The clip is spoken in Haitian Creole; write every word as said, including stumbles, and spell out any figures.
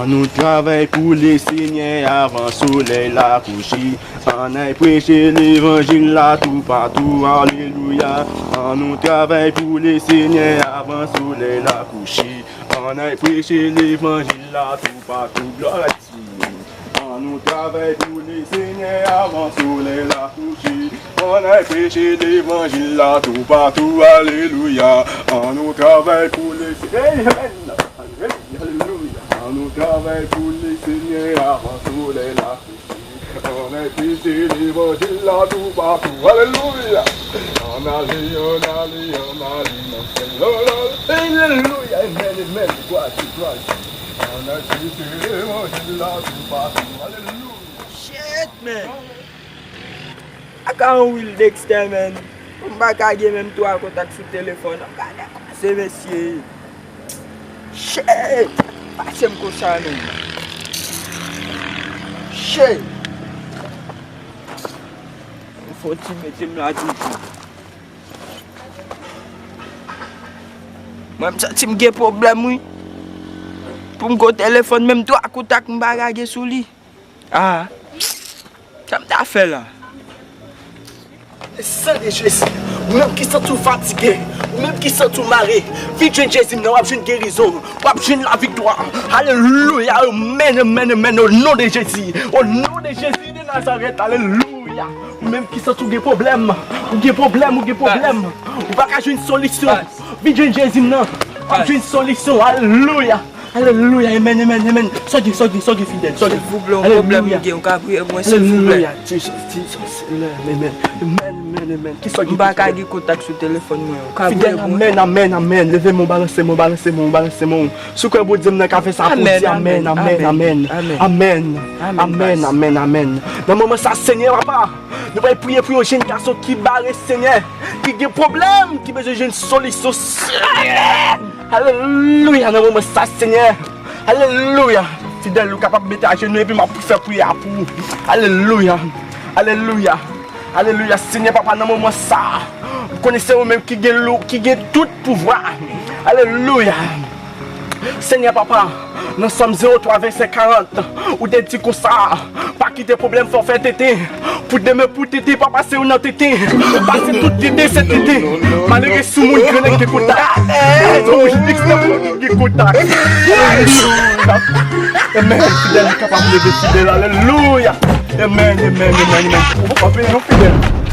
Ann nou travay pou Lesenyè avan solèy la kouche. Ann al preche levanjil la toupatou, alelouya. Ann nou travay pou Lesenyè avan solèy la kouche. Ann al preche levanjil la toupatou, glwa a Dye. Ann nou travay pou Lesenyè avan solèy la kouche. Ann al preche levanjil la toupatou, alelouya. Ann nou travay pou Lesenyè. Hey, amen. Alelouya. Ann nou travay pou Lesenyè avan solèy la kouche. Ann al preche levanjil la toupatou, alelouya. Ann ale, ann ale, ann ale nan syèl la, la. Alelouya, amen, amen. Glwa a Dye, glwa a Dye. Ann al preche levanjil la toupatou, alelouya. Shit, man. Ak a yon Will Dexter, man. M pa ka gen menm twa kontak sou telefòn. Gade koze, mesye. Shit! Pase m konsa, man. Shit! Fò ti mete m la toujou. Mwen, m santi m gen pwoblèm, wi. Pou m gon telefòn, menm twa kontak m pa ka gen sou li. Ah, sa m ta fè la? San de Jezi, ou menm ki santi w fatige, ou menm ki santi w mare, vin jwenn Jezi m nan, w ap jwenn gerizon, w ap jwenn laviktwa. Alelouya, amen, amen, amen, o non de Jezi, o non de Jezi de Nazarèt, alelouya. Ou menm ki santi w gen pwoblèm, ou gen pwoblèm, ou gen pwoblèm, ou pa ka jwenn solisyon, vin jwenn Jezi m nan, w ap jwenn solisyon, alelouya. Alelouya, amen, amen, amen. Sòge, sòge, sòge, fidèl, sòge. Silvouplè, yon pwoblèm m gen, ou ka priye pou mwen, silvouplè. Alelouya, Jesus, Jesus, amen, amen, amen, amen, amen. Ki sòge, m pa ka gen kontak sou telefòn mwen, ou ka priye pou mwen. Fidèl, amen, amen, amen. Leve men w, balanse men w, balanse men w, balanse men w. Si w kwè Bondye m nan ka fè sa pou w, di amen, amen, amen, amen, amen, amen. Nan moman sa, Senyè, papa, nou pral priye pou yon jèn gason ki bare, Senyè, ki gen pwoblèm, ki bezwen jwenn solisyon, Senyè. Alelouya, nan moman sa, Senyè. Alelouya. Fidèl, ou kapab mete ajenou epi m ap fè priyè a pou ou. Alelouya. Alelouya. Alelouya. Senyè papa, nan moman sa, m konnen se ou menm ki gen lou, ki gen tout pouvwa. Alelouya. Senyè papa, nan Sòm zewo twa vèsè karant, ou te di konsa, pa kite pwoblèm fè w fè tenten. Pou demen pou tenten, pa pase ou nan tenten. Pase tout tenten, se tenten. Malere sou moun, grenen gen kontak. Sou moun, X nan moun ki gen kontak. Alelouya. Amen. Fidèl, li kapab leve fidèl. Alelouya. Amen, amen, amen, amen. Ou pa peye non, fidèl.